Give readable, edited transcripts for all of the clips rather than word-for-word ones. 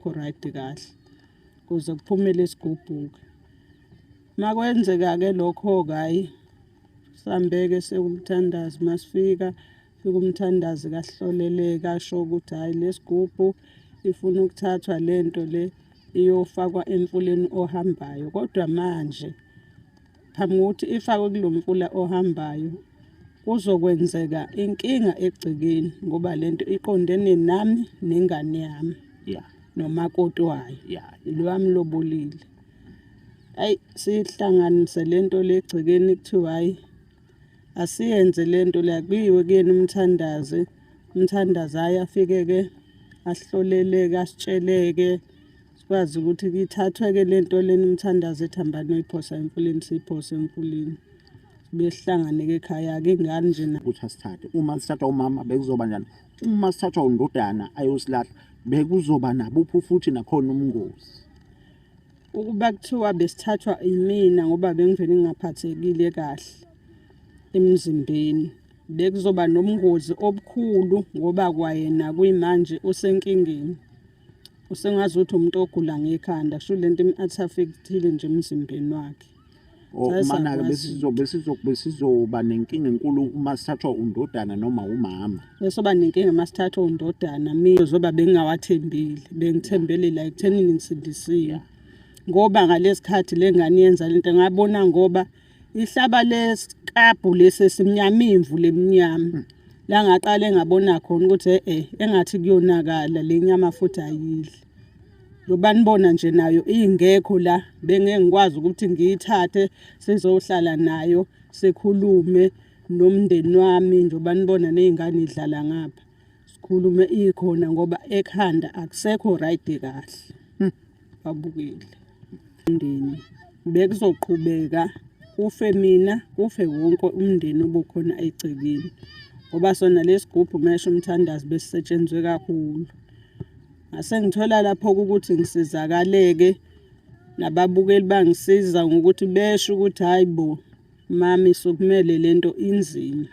Right kahle kuze kuphume lesigubhu-ke. Makwenzeka-ke lokho-ke hhayi, sihambeke siye kumthandazi, masifika, fika umthandazi kasihloleleke asho ukuthi hhayi le sigubhu ifuna ukuthathwa lento le iyofakwa emfuleni ohambayo. Kodwa manje phambi kokuthi ifakwe kulo mfula ohambayo, kuzokwenzeka inkinga egcekeni ngoba lento iqondene nami nengane yami. Nomakoti wayo. Lo amlobolile. Ayi sihlanganise lento le egcekeni kuthiwa hhayi asiyenze lento le akuyiwe kuyena umthandazi. Umthandazi hhayi afike-ke asihloleleke asitsheleke sikwazi ukuthi ithathwe-ke lento lena umthandazi ethi hambani noyiphosa emfuleni siyiphose emfuleni. Sibuye sihlangane-ke ekhaya-ke ingane nje na. Ukuthi asithathe uma sithathwa umama bekuzoba njani uma sithathwa undodana ayosilahla bekuzoba nabuphi futhi nakhona umngozi. Ukuba kuthiwa besithathwa imina ngoba bengivele ngingaphathekile kahle emzimbeni, bekuzoba nobungozi obukhulu ngoba kwayena kuyimanje usenkingeni. Usengazuthi umuntu ogula ngekhanda, kusho lento im-affect-ile nje emzimbeni wakhe. Mana-ke besizoba nenkinga enkulu uma sithathwa undodana noma umama. Besoba nenkinga uma sithathwa undodana, mina zoba bengingawathembile, bengithembele la ekuthenini ngisindisiwe. Ngoba ngalesi khathi le ngane yenza lento ngabona ngoba ihlaba lesikabhu lesi esimnyama imvu lemnyama. La ngaqale ngabona khona ukuthi eh engathi kuyonakala le nyama futhi ayidli. Ngoba nibona nje nayo ingekho la bengeke ngikwazi ukuthi ngiyithathe sizohlala nayo sikhulume nomndeni wami njengoba nibona ney'ngane idlala ngapha. Sikhulume ikhona ngoba ekhanda akusekho right kahle. Babukile. Umndeni bekuzoqhubeka kufe mina kufe wonke umndeni obukhona egcekeni. Ngoba sona lesigubhu mesho umthandazo besisetshenzwe kakhulu. Ngase ngithola lapho-ke ukuthi ngisizakaleke nababukeli bangisiza ngokuthi besho ukuthi hhayi bo mami sukumele lento inzima.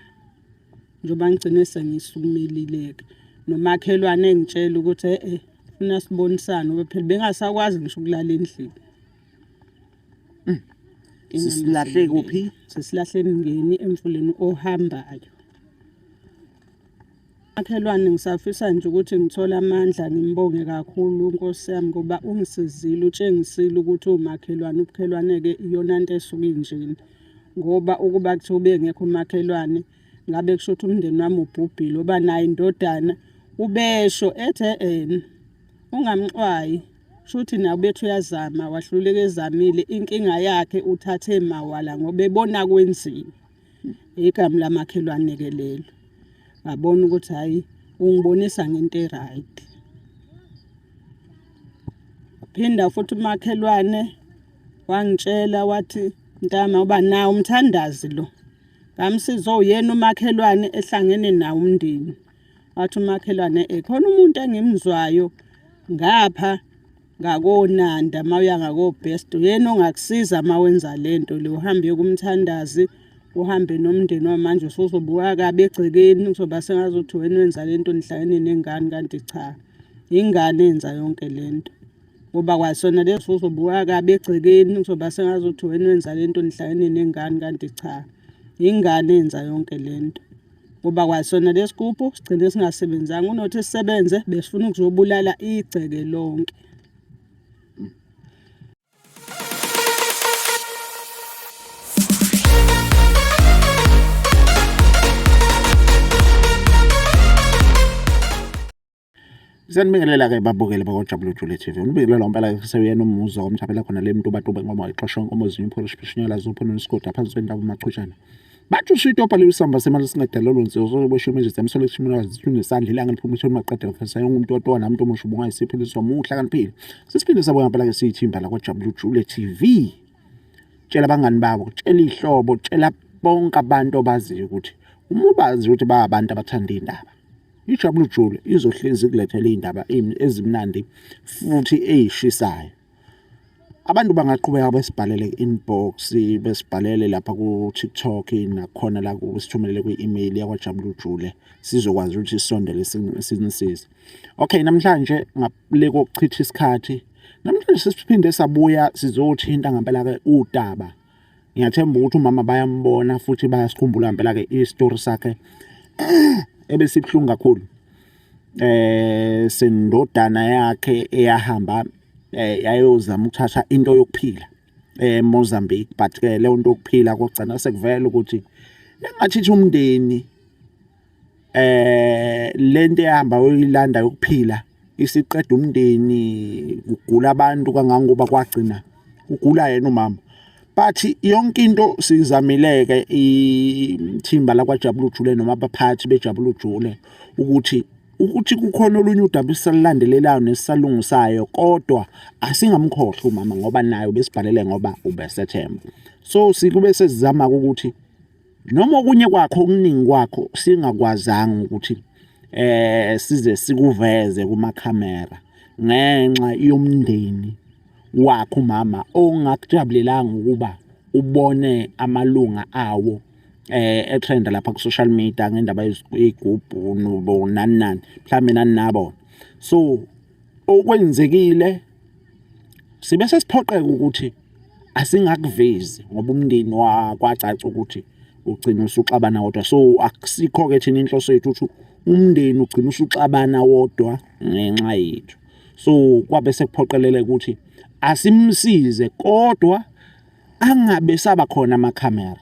Njengoba ngigcine sengisukumelile-ke nomakhelwane engitshela ukuthi e-e funa sibonisane ngoba phela bengasakwazi ngisho ukulala endlini. Sisilahle kuphi? Sisilahle emngeni emfuleni ohambayo. Makhelwane ngisafisa nje ukuthi ngithole amandla ngimbonge kakhulu Nkosi yami ngoba ungisizile utshengisile ukuthi uwumakhelwane ubukhelwane-ke iyona nto esuke injena. Ngoba ukuba kuthiwa ubengekho umakhelwane ngabe kusho ukuthi umndeni wami ubhubhile ngoba naye indodana ubesho ethi e-ena ungamxwayi shuthi naye ubethi uyazama wahluleka ezamile inkinga yakhe uthathe mawala ngoba ebona kwenziwa. Igama lamakhelwane-ke lelo. Ngabona ukuthi hhayi ungibonisa ngento e-right. Phinda futhi umakhelwane wangitshela wathi mntama uba nawo umthandazi lo. Ngamsiza uyena umakhelwane ehlangene nawo umndeni. Wathi umakhelwane ekhona umuntu engimzwayo ngapha ngakoNanda uma uya ngakoBest uyena ongakusiza uma wenza le nto le uhambe uye kumthandazi uhambe nomndeni wamanje usuzobuka kabi egcekeni kuzoba sengazuthi wena wenza le nto nihlangene nengane kanti cha ingane enza yonke le nto ngoba kwasona leso uzobuka kabi egcekeni kuzoba sengazuthi wena wenza le nto nihlangene nengane kanti cha ingane enza yonke le nto ngoba kwasona lesigubhu sigcine singasebenzanga unothi sisebenze besifuna ukuzobulala igceke lonke. Siyanibingelela-ke babukeli bakwaJabulujule TV. Unibingelela impela ke kuseyena umuzwa womthabela khona le mntu batube ngoba ixoshwa inkomo zinye uphorish phishnyela zupho nesigoda phansi kwentaba umachutshana. Bathi usitobha leli samba semali singadalelwa nzima soboshwe manje zamsole kushimula nesandla ilanga liphuma ithoni maqeda ngifisa yonke umuntu otowa nami umuntu omusha ubunga isiphiliswa muhle kaniphile. Sisiphinde sabuya ngempela ke siyithimba la kwaJabulujule TV. Tshela abangani babo, tshela ihlobo, tshela bonke abantu obaziyo ukuthi uma ubazi ukuthi ba abantu abathanda indaba. Ijabulujule izohlezi ikulethela iy'ndaba ezimnandi futhi ey'shisayo. Abantu bangaqhubeka besibhalele ku-inbox, besibhalele lapha ku-TikTok nakhona la kusithumelele kwi-email yakwaJabulujule, sizokwazi ukuthi sisondele sinisize. Okay, namhlanje ngale kokuchitha isikhathi, namhlanje sesiphinde sabuya sizothinta ngempela-ke udaba. Ngiyathemba ukuthi umama bayambona futhi bayasikhumbula ngempela-ke isitori sakhe ebesibuhlungu kakhulu. Sendodana yakhe eyahamba yayozama ukuthatha into yokuphila eMozambique, but ke leyo nto yokuphila kogcina sekuvela ukuthi engathi umndeni lento ehamba uyilanda yokuphila isiqeda umndeni, kugula abantu kangangoba kwagcina kugula yena umama. But yonke into sizamileke ithimba lakwaJabulujule noma abaphathi beJabulujule ukuthi kukhona olunye udaba esisalulandelelayo nesisalungisayo, kodwa asingamkhohlwa umama ngoba naye ubesibhalele ngoba ubesethemba. So sikube sesizama ukuthi noma okunye kwakho okuningi kwakho singakwazanga ukuthi size sikuveze kumakhamera ngenxa yomndeni wakhe umama ongakujabulelanga ukuba ubone amalunga awo etrenda lapha ku social media ngendaba yezigubhu nobo nani nani, mhlawumbe nani nabo. So okwenzekile sibe sesiphoqeka ukuthi asingakuvezi ngoba umndeni wakwacaca ukuthi ugcina usuxabana wodwa. So akusikho-ke thina inhloso yethu ukuthi umndeni ugcina usuxabana wodwa ngenxa yethu. So kwabe sekuphoqeleleka ukuthi asimsize kodwa angabe saba khona amakhamera.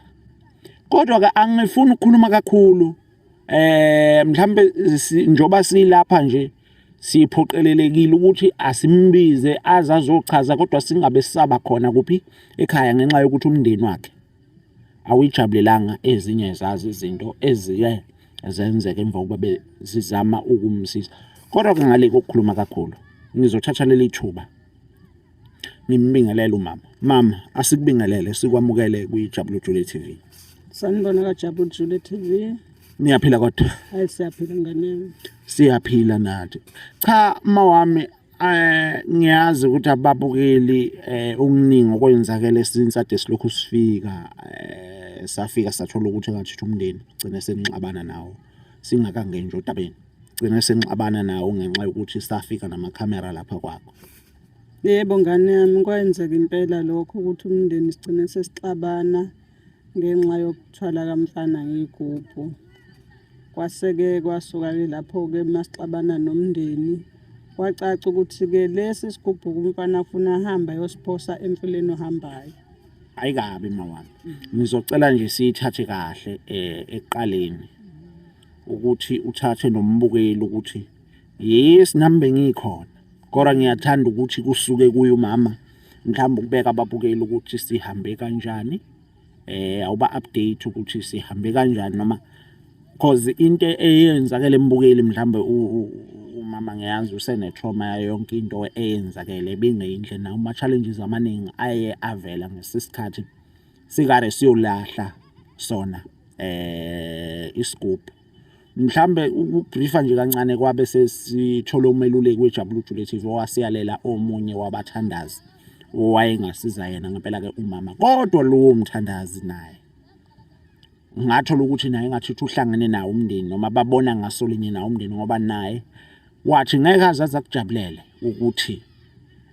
Kodwa-ke angifuni ukukhuluma kakhulu, mhlambe njoba silapha nje siphoqelelekile ukuthi asimbize aze azochaza, kodwa singabe sisaba khona kuphi ekhaya ngenxa yokuthi umndeni wakhe awuyijabulelanga ezinye zazo izinto eziye zenzeka emva kokuba bezizama ukumsiza. Kodwa-ke ngale kokukhuluma kakhulu, ngizothatha leli thuba ngimbingelele umama. Mama, asikubingelele, sikwamukele kwiJabulujule TV. Sanibona kaJabulujule TV. Niyaphila kodwa? Hayi, siyaphila ngane yami. Siyaphila nathi. Cha mawami, ngiyazi ukuthi ababukeli okuningi okwenzakele since ade silokhu sifika, safika sathola ukuthi engathi umndeni ugcine senixabana nawo singakangeni nje odabeni, gcine senixabana nawo ngenxa yokuthi safika namakhamera lapha kwakho. Yebo ngane yami, kwenzeka impela lokho ukuthi umndeni sigcine sesixabana ngenxa yokuthwala kamfana ngey'gubhu. Kwase-ke kwasuka-ke lapho-ke masixabana nomndeni, kwacaca ukuthi-ke lesi sigubhu umfana afuna ahambe ayosiphosa emfuleni ohambayo. Hayi kabi mawami, ngizocela nje siyithathe kahle ekuqaleni ukuthi uthathe nombukeli ukuthi yes nami bengikhona, kodwa ngiyathanda ukuthi kusuke kuye umama mhlawumbe ukubeka ababukeli ukuthi sihambe kanjani, awuba update ukuthi sihambe kanjani, noma cause into eyenzakele embukeli mhlawumbe umama ngiyazi usene trauma yayo yonke into eyenzakele ebingeyinhle, nawo ama challenges amaningi aye avela ngesisikhathi sikade siyolahla sona isigubhu. Mhlambe ukubriefa nje kancane, kwabe sesithola umeluleki weJabulujule TV owasiyalela omunye wabathandazi owayengasiza yena ngempela ke umama, kodwa lowo mthandazi naye ngathola ukuthi naye ngathi uhlangene nawo umndeni noma babona ngasolinye nawo umndeni, ngoba naye wathi ngeke aze akujabulele ukuthi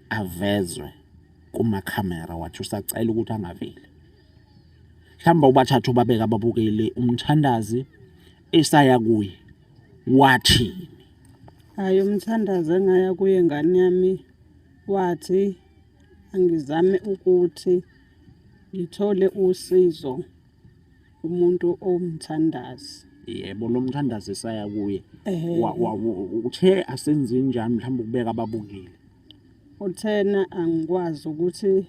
avezwe kumakhamera, wathi usacela ukuthi angaveli. Mhlawumbe ubathatha ubabeka ababukeli umthandazi esaya kuye wathini? Hhayi, umthandazi engaya kuye ngane yami wathi angizame ukuthi ngithole usizo umuntu owumthandazi. Yebo, lo mthandazi esaya kuye uthe asenze njani mhlawumbe ukubeka ababukeli? Uthena angikwazi ukuthi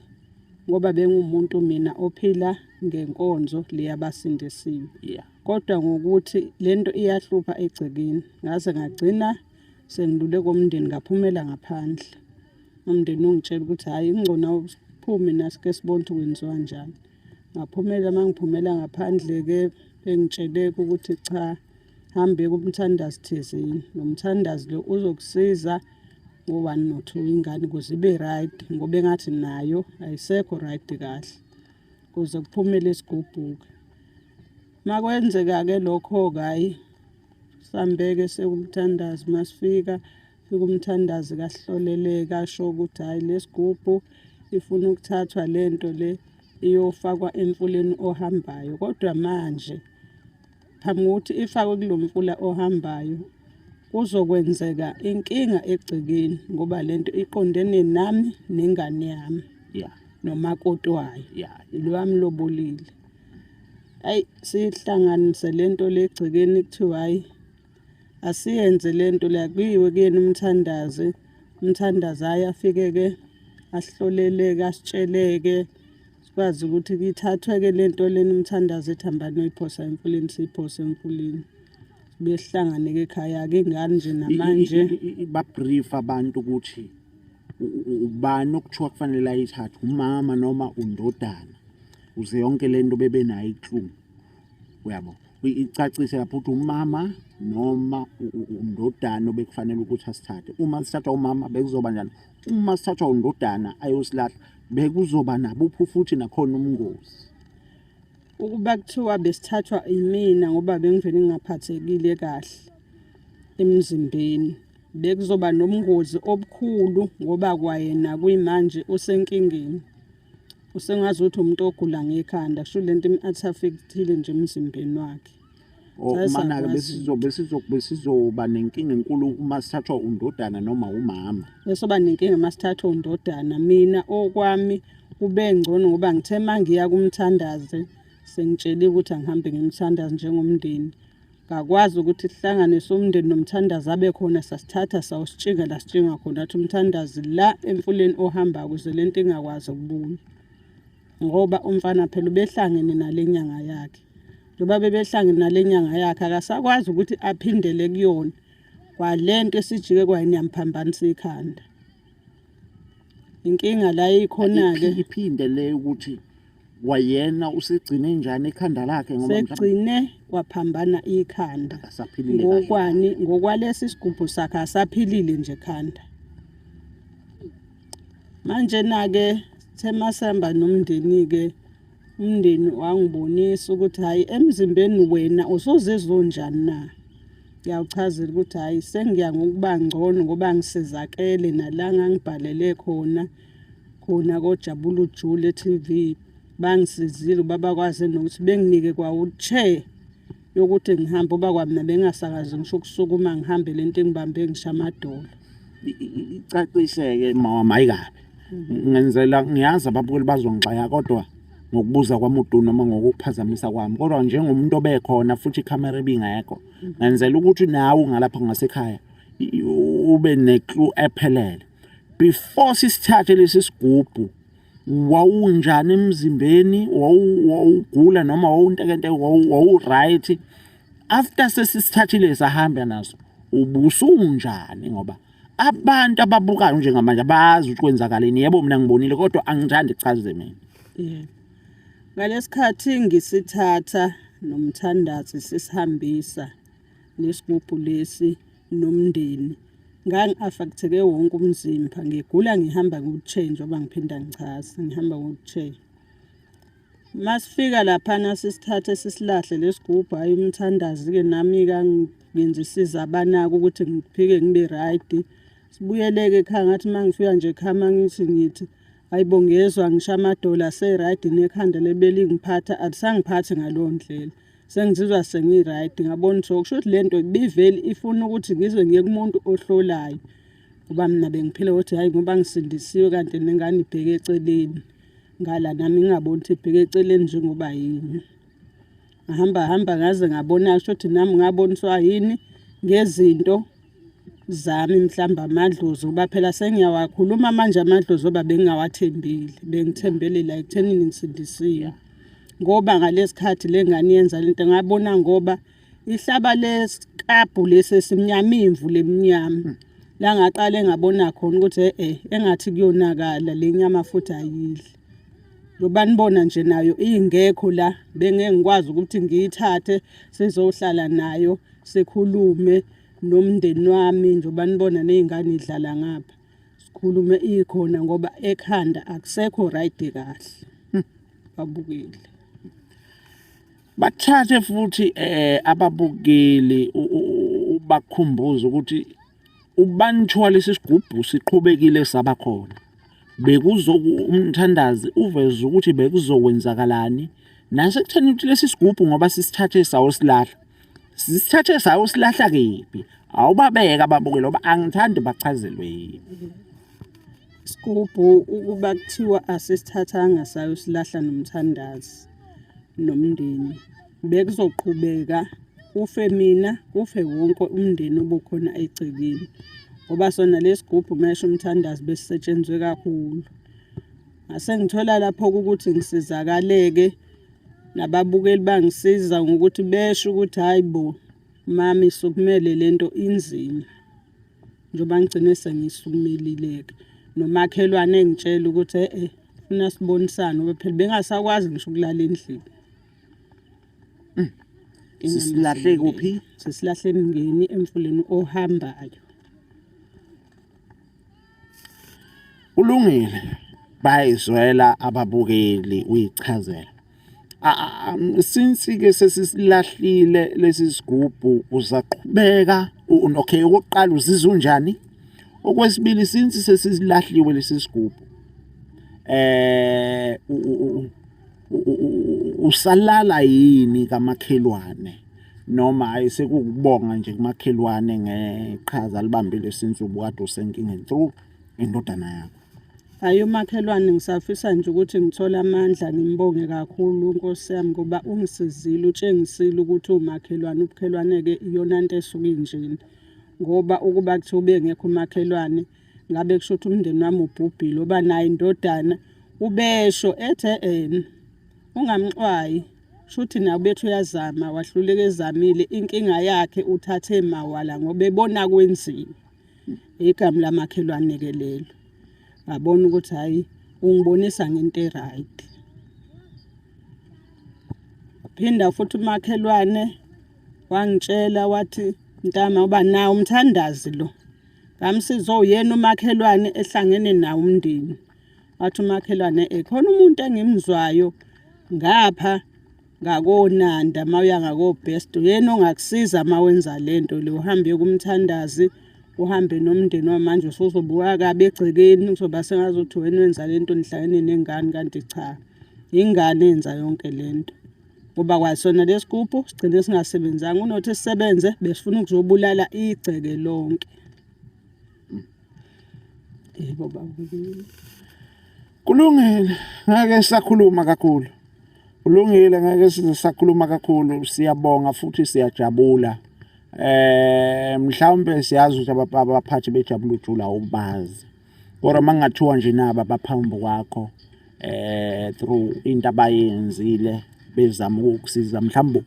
ngoba bengumuntu mina ophila ngenkonzo leyabasindisiwe. Kodwa ngokuthi lento iyahlupha egcekeni, ngaze ngagcina sengilule komndeni ngaphumela ngaphandle. Umndeni ungitshela ukuthi hhayi ingcono uphume nasike sibone ukuthi kwenziwa njani. Ngaphumela, uma ngiphumela ngaphandle-ke bengitsheleka ukuthi cha, hambe kumthandazi thizeni. Lo mthandazi lo uzokusiza Ngo-one no-two ingane ukuze ibe right, ngoba engathi nayo ayisekho right kahle, kuze kuphume lesigubhu-ke. Makwenzeka-ke lokho-ke hhayi, sambeke sekumthandazi masifika, fika umthandazi kasihloleleke asho ukuthi hhayi lesigubhu ifuna ukuthathwa lento le iyofakwa emfuleni ohambayo. Kodwa manje phambi kokuthi ifakwe kulo mfula ohambayo, kuzokwenzeka inkinga egcekeni ngoba lento iqondene nami nengane yami nomakoti wayo lo amlobolile. Ayi sihlanganise lento le egcekeni kuthiwa hhayi asiyenze lento le, akuyiwe kuyena umthandazi. Umthandazi hhayi afike-ke asihloleleke asitsheleke sikwazi ukuthi kithathwe-ke lento lena umthandazi ethi hambani niyoyiphosa emfuleni, siyiphose emfuleni. Sibuye sihlangane-ke ekhaya-ke ingane nje namanje. Ba-brief abantu ukuthi ubani okuthiwa kufanele ayithathe, umama noma undodana, uze yonke le nto bebenayo i-clue, uyabo. Icacise lapho ukuthi umama noma undodana obekufanele ukuthi asithathe. Uma sithathwa umama bekuzoba njani, uma sithathwa undodana ayosilahla bekuzoba nabuphi futhi nakhona ubungozi. Ukuba kuthiwa besithathwa imina ngoba bengivele ngingaphathekile kahle emzimbeni, bekuzoba nobungozi obukhulu ngoba kwayena kuyimanje usenkingeni. Usengazi ukuthi umuntu ogula ngekhanda, kusho lento im-affect-ile nje emzimbeni wakhe. Mana-ke besizoba nenkinga enkulu uma sithathwa undodana noma umama. Besoba nenkinga uma sithathwa undodana. Mina okwami kube ngcono ngoba ngithe uma ngiya kumthandazi sengitsheliwe ukuthi angihambe ngimthandazi njengomndeni. Ngakwazi ukuthi sihlanganise umndeni nomthandazi abe khona, sasithatha sawusitshinga la sitshinga khona, athi umthandazi la emfuleni ohambayo ukuze lento ingakwazi ukubuya. Ngoba umfana phela ubehlangene nale nyanga yakhe. Njengoba bebehlangene nale nyanga yakhe akasakwazi ukuthi aphindele kuyona. Kwalento esijike kwayena yamphambanisa ikhanda. Inkinga la ikhona-ke. Iphinde le ukuthi wayena usigcine njani ikhanda lakhe ngoba segcine kwaphambana ikhanda. Akasaphilile kahle. Ngokwani? Ngokwalesi sigubhu sakhe asaphilile nje ekhanda. Manje na-ke sithe masihamba nomndeni-ke, umndeni wangibonisa ukuthi hhayi emzimbeni wena usuzizwa unjani na? Ngiyawuchazela ukuthi hhayi sengiya ngokuba ngcono ngoba ngisizakele nala ngangibhalele khona, khona koJabula Ujule TV. Bangisizile uba bakwazi nokuthi benginike kwa-wheelchair yokuthi ngihambe ngoba kwamina bengingasakaze ngisho ukusukuma ngihambe lento engibambe ngisho amadolo. Icacise-ke mama, hayi kabi. Ngenzela ngiyazi ababukeli bazongixaka kodwa ngokubuza kwami uDu noma ngokuphazamisa kwami, kodwa njengomuntu obekhona futhi ikhamera ibingekho, ngenzela ukuthi nawe ngalapha ngasekhaya ube ne-clue ephelele. Before sisithathe lesi sigubhu, wawunjani emzimbeni? Wawugula noma wawuntekenteke, wawu-right? After sesisithathile sahamba naso, ubusunjani? Ngoba abantu ababukayo njengamanje abazi ukuthi kwenzakaleni. Yebo mina ngibonile kodwa angithandi kuchaze mina. Yebo. Ngalesikhathi ngisithatha nomthandazi sisihambisa lesigubhu lesi nomndeni, ngangi-affect-eke wonke umzimba, ngigula ngihamba nge-wheelchair njengoba ngiphinda ngichaza, ngihamba nge-wheelchair. Masifika laphana sisithathe sisilahle lesigubhu, hhayi umthandazi-ke nami-ke angingenzisa abanako ukuthi ngiphike ngibe right. Sibuyele-ke ekhaya, ngathi uma ngifika nje ekhaya uma ngithi ngithi hhayi bo ngezwa ngisho amadolo ase-right nekhanda lebelingiphatha alisangiphathi ngaleyo ndlela. Sengizizwa sengi-right, ngabona ukuthi kusho ukuthi le nto ibivele ifuna ukuthi ngize ngiye kumuntu ohlolayo. Ngoba mina bengiphila ukuthi hhayi ngoba ngisindisiwe kanti nengane ibheke eceleni. Ngala nami ngingaboni ukuthi ibheke eceleni njengoba yini. Ngahamba hamba ngaze ngabona kusho ukuthi nami ngaboniswa yini ngezinto zami mhlawumbe amadlozi, ngoba phela sengiyawakhuluma manje amadlozi ngoba bengingawathembile, bengithembele la ekuthenini ngisindisiwe. Ngoba ngalesi khathi le ngane yenza lento ngabona ngoba ihlaba lesikabhu lesi esimnyama, imvu lemnyama. La ngaqale ngabona khona ukuthi e-e engathi kuyonakala le nyama futhi ayidli. Ngoba nibona nje nayo ingekho la, bengeke ngikwazi ukuthi ngiyithathe sizohlala nayo sikhulume. Nomndeni wami njengoba nibona ney'ngane idlala ngapha. Sikhulume ikhona ngoba ekhanda akusekho right kahle. Babukile. Bathathe futhi ababukeli ubakhumbuze ukuthi ubanthiwa lesi sigubhu siqhubekile saba khona. Bekuzo umthandazi uveze ukuthi bekuzokwenzakalani nasekutheni ukuthi lesi sigubhu ngoba sisithathe sawosilahla. Sisithathe sayosilahla kephi? Awubabeke ababukeli ngoba angithandi bachazelwe yini. Sigubhu ukuba kuthiwa asisithathanga sayosilahla nomthandazi nomndeni. Bekuzoqhubeka kufe mina, kufe wonke umndeni obukhona egcekeni. Ngoba sona lesi gubhu mayesho umthandazi besisetshenzwe kakhulu. Ngase ngithola lapho-ke ukuthi ngisizakaleke nababukeli bangisiza ngokuthi besho ukuthi hhayi bo, mama isukumele le nto inzima. Njengoba ngigcine sengisukumelile-ke. Nomakhelwane engitshela ukuthi e-e funa sibonisane ngoba phela bengasakwazi ngisho ukulala endlini. Sisilahle kuphi? Sisilahle emngeni emfuleni ohambayo. Kulungile bayizwela ababukeli uyichazela. Since ke sesisilahlile lesi sigubhu uzaqhubeka okay okokuqala uzizwa unjani? Okwesibili since sesisilahliwe lesi sigubhu eh usalala yini kamakhelwane noma hayi sekukubonga nje kumakhelwane ngeqhaza alibambile since ubukade usenkingeni through indodana yakho? Hhayi umakhelwane ngisafisa nje ukuthi ngithole amandla ngimbonge kakhulu Nkosi yami ngoba ungisizile utshengisile ukuthi uwumakhelwane ubukhelwane-ke iyona nto esuke injena. Ngoba ukuba kuthiwa ubengekho umakhelwane ngabe kusho ukuthi umndeni wami ubhubhile ngoba naye indodana ubesho ethi e-e ungamxwayi. Shuthi naye ubethi uyazama wahluleka ezamile inkinga yakhe uthathe mawala ngoba ebona kwenziwa. Igama lamakhelwane-ke lelo. Ngabona ukuthi hhayi ungibonisa ngento e-right. Phinda futhi umakhelwane wangitshela wathi mntama uba nawo umthandazi lo. Ngamsiza uyena umakhelwane ehlangene nawo umndeni. Wathi umakhelwane ekhona umuntu engimzwayo ngapha ngakoNanda uma uya ngakoBest uyena ongakusiza uma wenza le nto le uhambe uye kumthandazi uhambe nomndeni wamanje usuzobuka kabi egcekeni kuzoba sengazuthi wena wenza le nto nihlangene nengane kanti cha ingane enza yonke le nto ngoba kwasona lesigubhu sigcine singasebenzanga unothi sisebenze besifuna ukuzobulala igceke lonke. Yebo baba. Kulungile, ngeke sisakhuluma kakhulu. Kulungile ngeke size sakhuluma kakhulu. Siyabonga futhi siyajabula. Mhlawumbe siyazi ukuthi abaphathi bejabula ujula ubazi. Kodwa mangathiwa nje naba baphambi kwakho through into abayenzile bezama ukukusiza mhlawumbe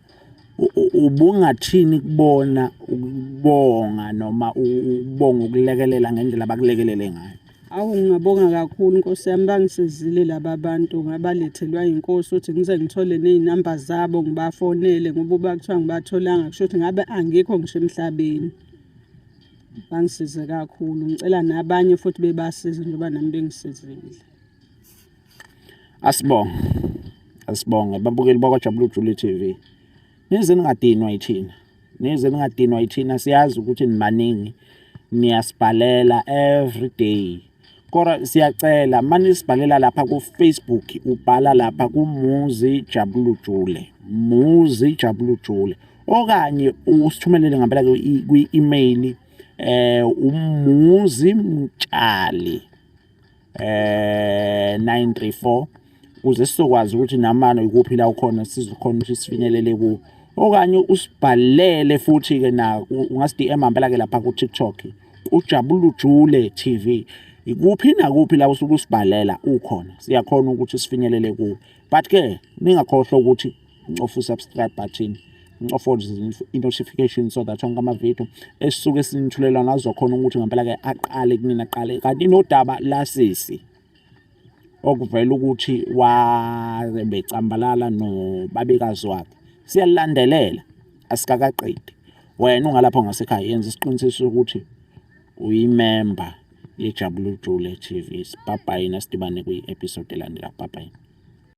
ubungathini kubona ukubonga noma ukubonga ukulekelela ngendlela abakulekelele ngayo? Awu ngingabonga kakhulu Nkosi yami bangisizile laba bantu ngabalethelwa inkosi ukuthi ngize ngithole ney'namba zabo ngibafonele ngoba uba kuthiwa ngibatholanga kusho ukuthi ngabe angikho ngisho emhlabeni. Bangisize kakhulu ngicela nabanye futhi bebasize njengoba nami bengisizile. Asibonge. Asibonge babukeli bakwaJabula Ujule TV. Nize ningadinwa yithina. Nize ningadinwa yithina siyazi ukuthi nibaningi niyasibhalela every day. Kodwa siyacela manisibhalela lapha ku Facebook ubhala lapha kuMuzi Jabulujule. Muzi Jabulujule. Okanye usithumelele ngempela kwi-email uMuzi Mtshali 934 ukuze sizokwazi ukuthi namane ikuphi la ukhona sizokhona ukuthi sifinyelele kuwo okanye usibhalele futhi ke na ungasi DM ngempela ke lapha ku TikTok uJabulujule TV ikuphi nakuphi la usuke usibhalela ukhona siyakhona ukuthi sifinyelele kuwo but ke ningakhohlwa ukuthi ncofa usubscribe button ncofa i-notification so that onke amavidiyo esisuke sinithulela ngazokhona ukuthi ngempela ke aqale kunina aqale kanti nodaba lasisi okuvela ukuthi wabecambalala nobabekazi wakhe siyalandelela asikakaqedi. Wena ungalapho ngasekhaya yenza isiqinisekiso sokuthi uyimemba yeJabulujule TV. Bye bye, nasidibane kwi-episode elandela. Bye bye.